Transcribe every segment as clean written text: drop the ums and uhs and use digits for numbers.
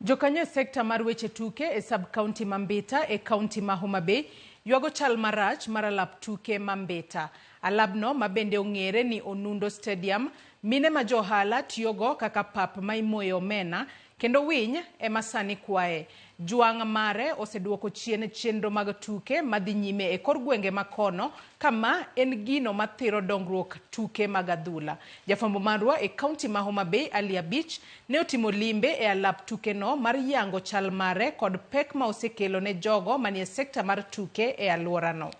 Jokanyo e sekta mar weche tuke e sub-county ma Mbita e kaunti ma Homa Bay ywago chal marach mar alap tuke ma Mbita. Alabno ma bende ong'ere ni Onundo Stadium, mine ma jo ohala tiyogo kaka pap ma imoye omena kendo winy ema sani kwaye. Jwang' mare oseduoko chien chenro mag tuke madhi nyime e kor gwenge ma kono ka ma en gino mathiro dongruok tuke mag adhula. Jafwambo marwa e kaunti ma Homa Bay Ali Abich ne otimo limbe e alap tukeno mar yango chal mare kod pek ma osekelo ne jogo manie sekta mar tuke e alworano.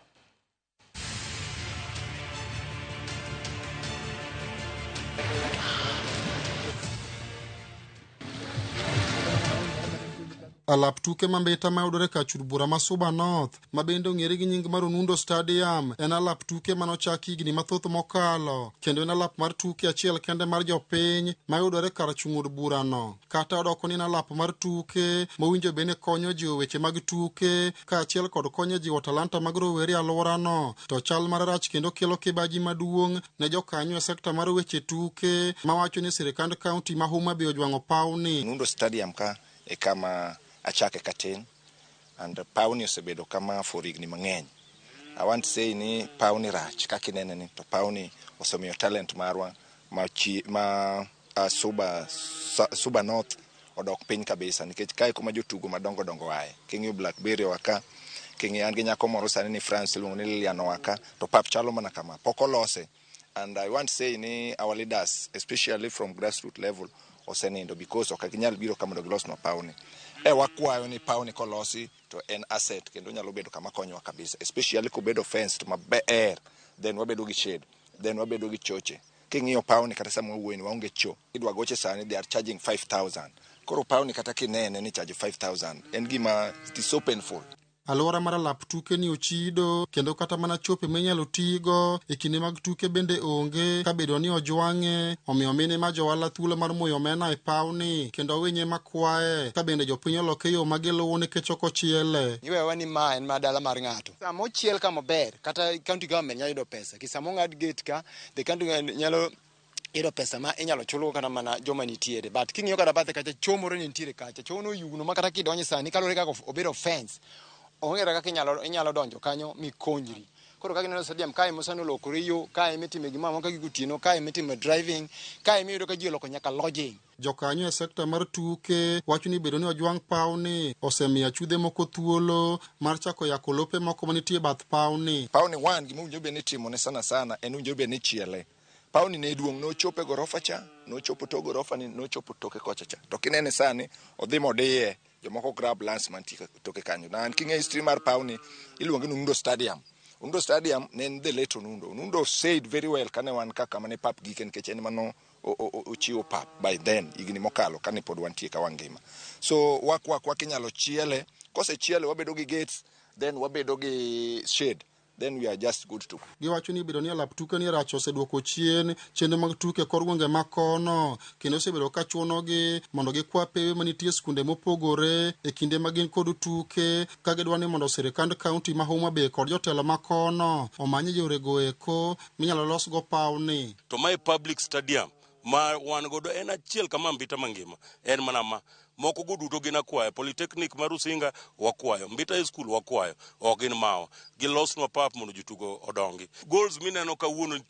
Alap tuke ma Mbita mayudore kar chud bura ma Suba North ma bende ong'ere gi nying mar Onundo Stadium en alap tuke mane ochak higni mathoth mokalo kendo en alap mar tuke achiel kende mar jopiny mayudore kar chung' od burano. Kata odoko ni en alap mar tuke mowinjo bed ni konyo jiwo weche mag tuke kaachiel kod konyo e jiwo talanta mag rowere e alworano, to chal mare rach kendo kelo kibaji maduong' ne jokanyo e sekta mar weche tuke mawacho ni sirkand kaunti ma Homa Bay ojwang'o pawni. Onundo Stadium ka e kama achake katin and pawni osebedo kama for higni mang'eny. I want to say ni pawni rach kaka inene ni to pawni osemiyo talent marwa ma, chi, ma Suba North odok piny kabisa nikech kae kuma jotugo madongo dongo aye. King'iyo Blackberry oa ka, king'iyo an gi nyako moro sani ni France iluongo ni Lilian oa ka, to pap chalo mana kama, pok olose. And I want to say ni our leaders, especially from grassroots level, osenindo because ok ginyal biro ka mondo gilosnwa pawni. E wakwayo ni pawni kolosi to en asset kendo nyalo bedo kama konyowa kabisa, especially kobedo fenced maber, then wabedo gi shade, then wabedo gi choche. King'iyo pawni kata sama wawuoyo ni waonge cho. Idwa goche sani they are charging 5000. Koro pawni kata kinene ni charge 5000 en gima it is so painful. Alwora mar alap tuke ni ochido kendo kata mana chope minyalo tigo e kinde mag tuke bende onge kabedo ni ojwang'e, omiyo mine ma johala thuolo mar moyo omena e pawni kendo winye makwaye ka bende jopiny oloke yo ma giluwo nikech ok ochiele. Iwewa ni ma en ma dala mar ng'ato. Sama ochiel ka maber, kata county government nyalo yudo pesa. Ki sama ong'ad gate ka, the county government nyalo yudo pesa ma inyalo chulgo kata mana joma nitiere. But king'iyo kata bathe kacha, choo moro ne nitiere kacha. Choo no oyugno ma kata kidonjo sani kaluwore kaka obedo fence, onge kata kaka inyalo donjo kanyo mikonyri. Koro kaka ineno stadium kae ema sani olokore yo, kae ema itime gimoro amora ka gotieno, kae ema itime driving, kae ema iyudo ka ji oloko nyaka lodging. Jokanyo e sekta mar tuke wacho ni bedo ni ojwang' pawni osemiyo achudhe moko thuolo mar chako yako lope moko manitie e bath pawni. Pawni one gima owinjore bed ni itimone sana sana en owinjore bed ni ichiele. Pawni ne duong' nochopo e gorofa cha, nochopo tok gorofa ni, nochopo toke kocha cha. To kinene sani odhi modiye, jomoko grab lands mantie toke kanyo. Na king'e history mar pawni iluonge ni Onundo Stadium. Onundo Stadium ne en the late Onundo. Onundo said very well kane wan ka kama ne pap gike nikech en mano ochiwo pap by then higni mokalo kane pod wantie ka wangima. So wakwa kwa kinyalo chiele, kosechiele wabedo gi gates, then wabedo gi shade, then we are just good to go. Giwacho ni bedo ni alap tuke ni rach oseduoko chien chenro mag tuke kor gwenge ma kono kendo osebedo ka chunogi mondo gikwa pewe manitie skunde mopogore e kinde ma gin kod tuke ka gidwa ni mondo sirikand kaunti ma Homa Bay kod jotelo ma kono omany yorego eko minyalo losgo pawni. To mae public stadium ma wan godo en achiel kama Mbita mangima en mana ma moko go duto gin akwaya. Polytechnic mar Rusinga wakwayo, Mbita High School wakwayo, ok gin mawa. Gilosnwa pap mondo jotugo odongi. Goals mineno kawuono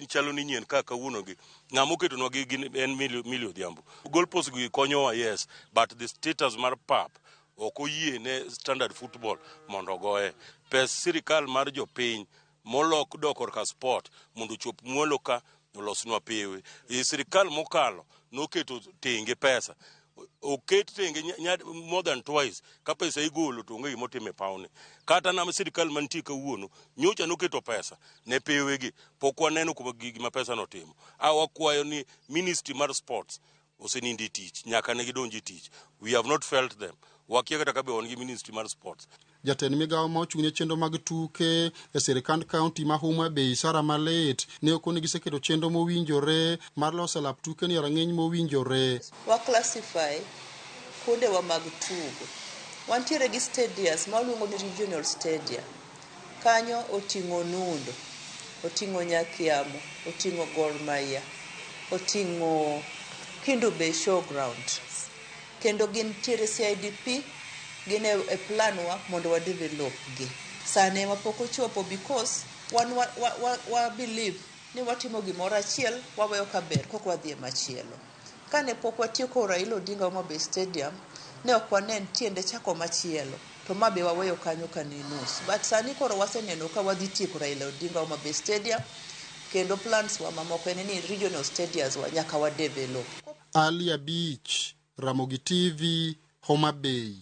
chalo ni nyien ka kawuono gi ng'ama oketonwa gi gin en Millie Odhiambo. Goal post gi konyowa yes, but the status mar pap ok oyie ne standard football mondo ogoye. Pes sirikal mar jopiny molok dok korka sport mondo ochop mwalo ka olosnwa pewe. E sirikal mokalo noketo tenge pesa oket tenge more than twice ka pesa igolo to onge gima otimo e pawni. Kata na sirikal mantie kawuono nyocha noketo pesa ne pewegi pok waneno kuma gima pesa notimo. A wakwayo ni ministry mar sports osenindo e tich nyaka ne gidonj e tich. We have not felt them. Wakia kata ka be wan gi ministry mar sports. Jatend migawo ma ochung' ne chenro mag tuke e sirkand kaunti ma Homa Bay, Sarah Malit, ne okoni giseketo chenro mowinjore mar loso alap tuke ni e rang'iny mowinjore. Wa classify kuondewa mag tugo. Wantiere gi stadiums ma waluongo ni regional stadia. Kanyo oting'o Onundo, oting'o Nyakiamo, oting'o Gor Mahia, oting'o Kendu Bay Showground. Kendo gintiere CIDP, gin e plan wa mondo wa develop gi. Sane ema pok ochopo because wan wa believe ni watimo gimoro achiel, waweyo kaber kok wadhi e machielo. Kane pok watieko Raila Odinga Homa Bay Stadium, ne ok wanen tiende chako machielo. To ma be waweyo kanyo ka ni nus. But sani koro waseneno ka wadhi tieko Raila Odinga Homa Bay Stadium, kendo plans wa mamoko en ni regional stadiums wa nyaka wa develop. Ali Abich, Ramogi TV, Homa Bay.